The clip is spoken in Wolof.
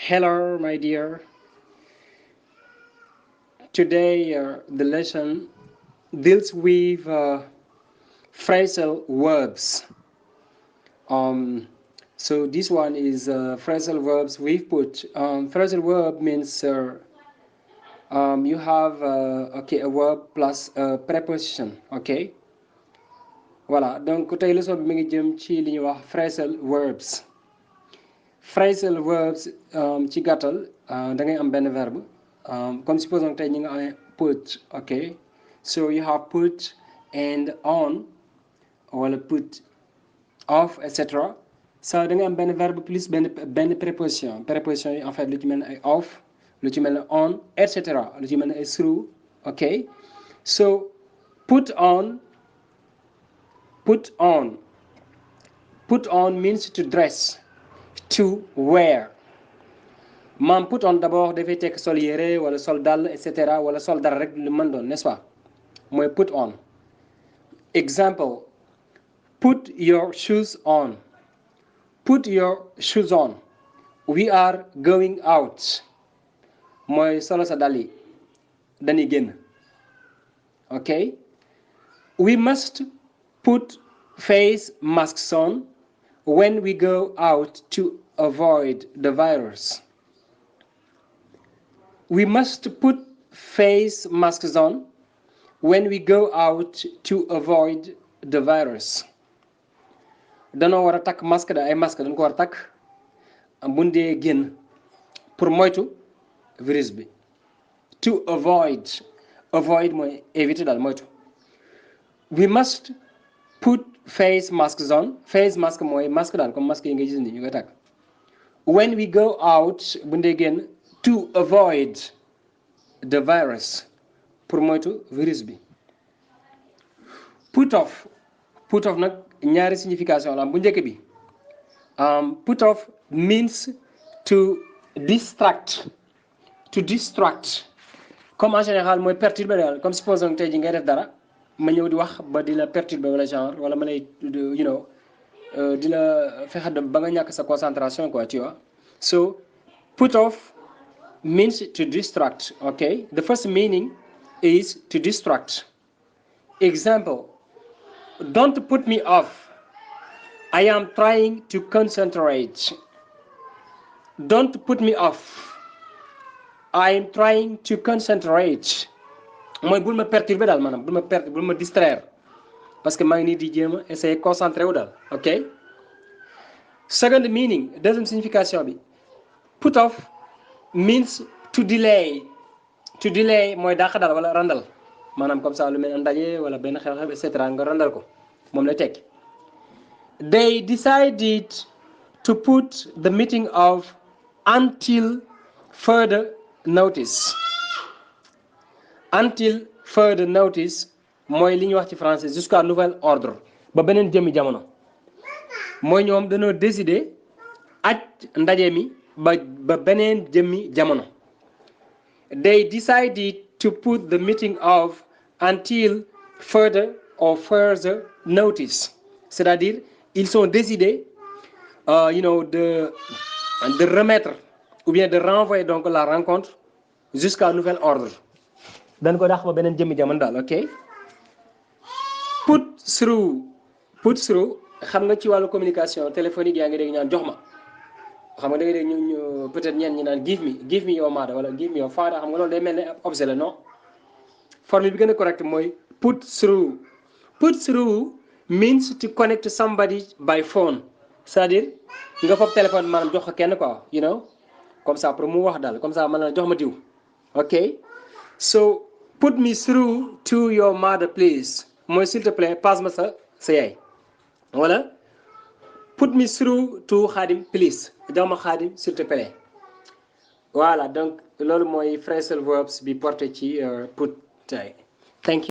Hello, my dear. Today, the lesson deals with phrasal verbs. So this one is phrasal verbs we've put. Phrasal verb means you have a verb plus a preposition. Okay. Voilà. Donc tey leçon bi mi ngi jëm ci li ñuy wax phrasal verbs. Phrasal verbs ci gàttal da ngay am benn verbe. Comme supposons tey ñi nga amee put, okay, so you have put and on wala put off etc. So da nga am benn verbe plus benn préposition yi en fait lu ci mel ne ay off, lu ci mel ne on etc. lu ci mel ne ay through, okay. So put on means to dress, to wear. Maam put on d'abord dafay tekk sol yére wala sol dàll et cetera wala sol dara rek lu mën doon, n'est-ce pas, mooy put on. Example, put your shoes on. Put your shoes on. We are going out. Mooy solo sa dàll yi dañuy génn. Okay. We must put face masks on when we go out to avoid the virus. We must put face masks on when we go out to avoid the virus. Danoo war a takk masque ay masque dañ ko war a takk bu dee génn pour moytu virus bi. To avoid mooy éviter daal moytu. We must put face masks on. Face mask mooy masque daal comme masque yi nga gis ni ñu koy takk. When we go out bu dee génn to avoid the virus pour moytu virus bi. Put off nag ñaari signification la bu njëkk bi put off means to distract comme en général mooy perturber daal comme supposons tey ji ngay def dara ma ñëw di wax ba di la perturber wala genre wala ma lay di la fexe ba nga ñàkk sa concentration quoi, tu vois. So put off means to distract, okay. The first meaning is to distract. Example, don't put me off. I am trying to concentrate. Don't put me off. I am trying to concentrate. Mooy bul ma perturber daal maanaam bul ma distraire parce que maa ngi nii di jéem a essayer concentré wu daal, ok. Second meaning, deuxième signification bi, put off means to delay mooy dàq daal wala randal maanaam comme ça lu mel ne ndaje wala benn xew-xew et cetera nga randal ko moom lay tekki. They decided to put the meeting off until further notice. Until further notice mooy li ñuy wax ci français jusqu'à nouvel ordre, ba beneen jëmmi jamono. Mooy ñoom dañoo décider aj ndaje mi ba beneen jëmmi jamono. They decided to put the meeting off until further notice. C'est-à-dire, ils ont décidé de remettre ou bien de renvoyer donc la rencontre jusqu'à nouvel ordre. dañ ko dàq ba beneen jëmmi jamono daal, ok. Put through xam nga ci wàllu communication téléphonique yaa ngi dégg ñaan jox ma. Xam nga da ngay dégg ñu peut-être ñenn ñi naan give me your mother wala give me your father, xam nga loolu day mel ne objet la non. Formule bi gën a correct mooy put through. Put through means to connect somebody by phone, c'est-à-dire nga foog téléphone maanaam jox ko kenn quoi, comme ça pour mu wax daal comme ça man la jox ma diw, ok. So put me through to your mother please mooy s'il te plaît passe ma sa yaay, voilà. Put me through to Khadim please jox ma Khadim s'il te plaît. Voilà, donc loolu mooy phrasal verbs bi porté ci put. Thank you.